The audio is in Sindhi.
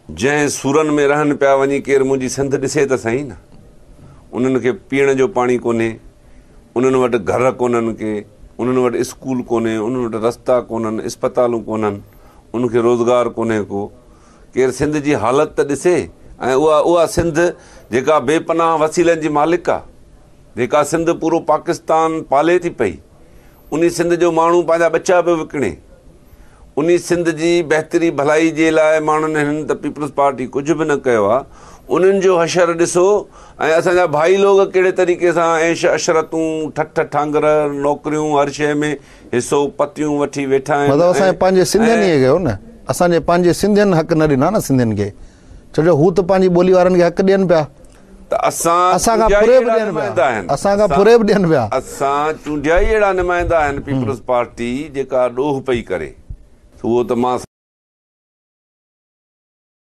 جنهن سورن ۾ رهن پيا وڃي ڪير منهنجي سنڌ ڏسي ته سهي نه. انهن کي پيئڻ جو پاڻي ڪونهي، انهن وٽ گهر ڪونهن ڪي، انهن وٽ اسڪول ڪونهي، انهن وٽ رستا ڪونهن، اسپتالون ڪونهن، انهن کي روزگار ڪونهي ڪو. ڪير سنڌ جي حالت ته ڏسي ۽ اها اها سنڌ جيڪا بي پناهه وسيلن جي مالڪ آ، جيڪا سنڌ پورو پاڪستان پالي ٿي پئي، انهي سنڌ جو ماڻهو پنهنجا ٻچا پيو وڪڻي. انهي سنڌ جي بهتري ڀلائي جي لاء ماڻهن هنن ته پيپلز پارٽي ڪجهه به نه ڪيو آ. انهن جو حشر ڏسو ۽ اسان جا ڀائي لوگ ڪهڙي طريقي سان عيش عشرتون، ٺٺ ٺانگر، نوڪريون هر شيء ۾ حصو پتيون وٺي ويٺا آهن مطلب اسان جي ۽ پنهنجي سنڌين ۽ ائين ڪيو نه. اسان جي پنهنجي سنڌين حق نه ڏنا نه سنڌين کي. ڇو جو هو ته پنهنجي ٻولي وارن کي حق ڏين پيا. ته اسان اسان کان چونڊيا ئي ڦري به اهڙا ڏين پيا. نمائندا آهن. اسان کان ڦري به ڏين پيا. اسان چونڊيا ئي اهڙا نمائندا آهن پيپلز پارٽي جيڪا ڏوهه پئي ڪري اهو ته مان.